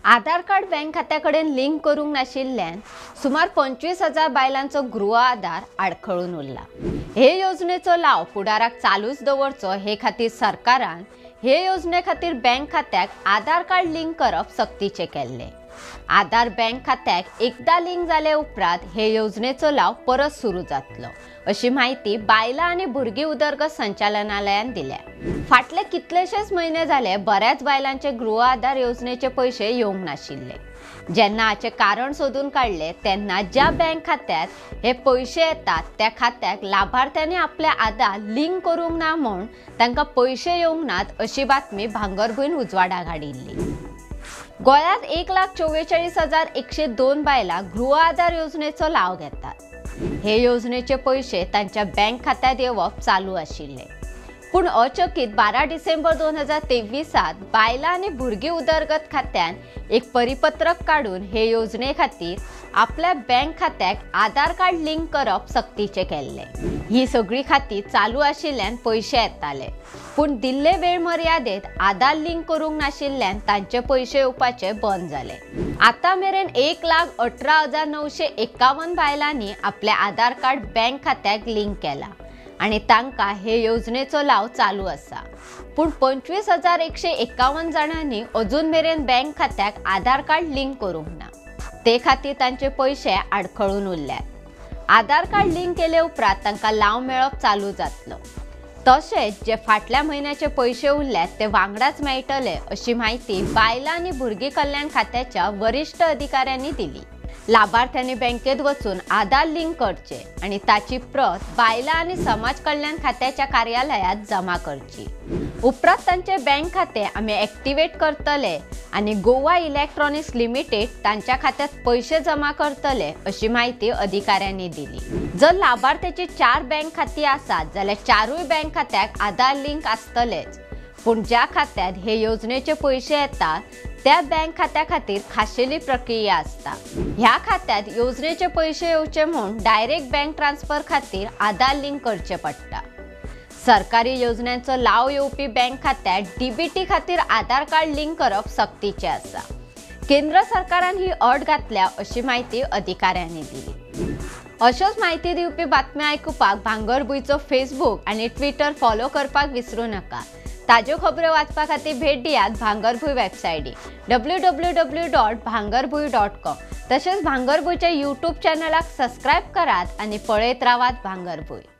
आधार card bank खात्या कडेन link करूंक नाशिल्ल्यान सुमार 25,000 बायलांचो गृह आधार आडखळून उरला। हे योजनेचो लाव फुडाराक चालूच दवरचो हे खातीर सरकारान हे योजने खातीर बँक खात्याक आधार कार्ड लिंक करप सक्तीचें केल्लें। आधार बँक खात्याक एकदा लिंक जाले उपरांत हे योजनेचो लाव परत सुरू जातलो अशी म्हायती बायलां आनी भुरगीं उदरगत संचालनालयान दिल्या। फाटले कितलेशेच म्हयने जाले बऱ्याच बायलांचे गृह आधार योजनेचे पयशे येवंक नाशिल्ले। जेन्ना हाचें कारण सोदून काडलें तेन्ना ज्या बँक खात्यात हे पयशे येतात त्या खात्याक लाभार्थ्यांनी आपले आधार लिंक करूंक ना म्हूण तांकां पयशे येवंक नात अशी बातमी भांगरभूंयन उजवाडाक हाडिल्ली। गोंयांत 1,44,102 बायलां गृह आधार योजनेचो लाव घेतात। हे योजनेचे पयशे तांच्या बँक खात्यात येवप चालू आशिल्ले, पूण अचकीत 12 डिसेंबर 2023 बायलां आनी भुरगीं उदरगत खात्यान एक परिपत्रक काडून हे योजने खातीर आपल्या बँक खात्याक आधार कार्ड लिंक करप सक्तीचें केल्लें। ही सगळी खातीं चालू आशिल्ल्यान पयशे येताले, पूण दिल्ले वेळ मर्यादेत आधार लिंक करूंक नाशिल्ल्यान तांचे पयशे येवपाचे बंद जाले। आतां मेरेन 1,18,951 बायलांनी आपले आधार कार्ड बँक खात्याक लिंक केला आनी तांकां हे योजनेचो लाव चालू आसा, पूण 25,151 जाणांनी अजून मेरेन बँक खात्याक आधार कार्ड लिंक करूंक ना, ते खातीर तांचे पयशे आडखळून उरल्यात। आधार कार्ड लिंक केले उपरांत तांकां लाव मेळप चालू जातलो, तशेंच जे फाटल्या म्हयन्याचे पयशे उरल्यात ते वांगडाच मेळटले अशी म्हायती बायलां आनी भुरगीं कल्याण खात्याच्या वरिश्ठ अधिकाऱ्यांनी दिली। लाभार्थ्यांनी बँकेत वचून आधार लिंक करचे आनी ताची प्रत बायलां आनी समाज कल्याण खात्याच्या कार्यालयात जमा करची। उपरांत तांचे बँक खाते आमी एक्टिवेट करतले आनी गोवा इलेक्ट्रॉनिक्स लिमिटेड तांच्या खात्यात पयशे जमा करतले अशी म्हायती अधिकाऱ्यांनी दिली। जर लाभार्थ्याची 4 बँक खाती आसात जाल्यार 4ूय बँक खात्याक आधार लिंक आसतलेच, पूण ज्या खात्यात हे योजनेचे पयशे येतात त्या बँक खात्या खातीर खाशेली प्रक्रिया आसता। ह्या खात्यात योजनेचे पयशे येवचे म्हूण डायरेक्ट बँक ट्रान्स्फर खातीर आधार लिंक करचें पडटा। सरकारी योजनांचो लाव येवपी बँक खात्यात डीबीटी खातीर आधार कार्ड लिंक करप सक्तीचें आसा। केंद्र सरकारान ही अट घातल्या अशी म्हायती अधिकाऱ्यांनी दिली। अश्योच म्हायती दिवपी बातम्यो आयकुपाक भांगरभूंयचो फेसबूक आनी ट्विटर फॉलो करपाक विसरूं नाका। ताज्यो खबरो वाचपा खातीर भेट दियात भांगरभूंय वेबसायटी www.bhangarbhuy.com तशेंच भांगरभूंयच्या यूट्यूब चॅनलाक सबस्क्रायब करात आनी पळयत रावात भांगरभूंय।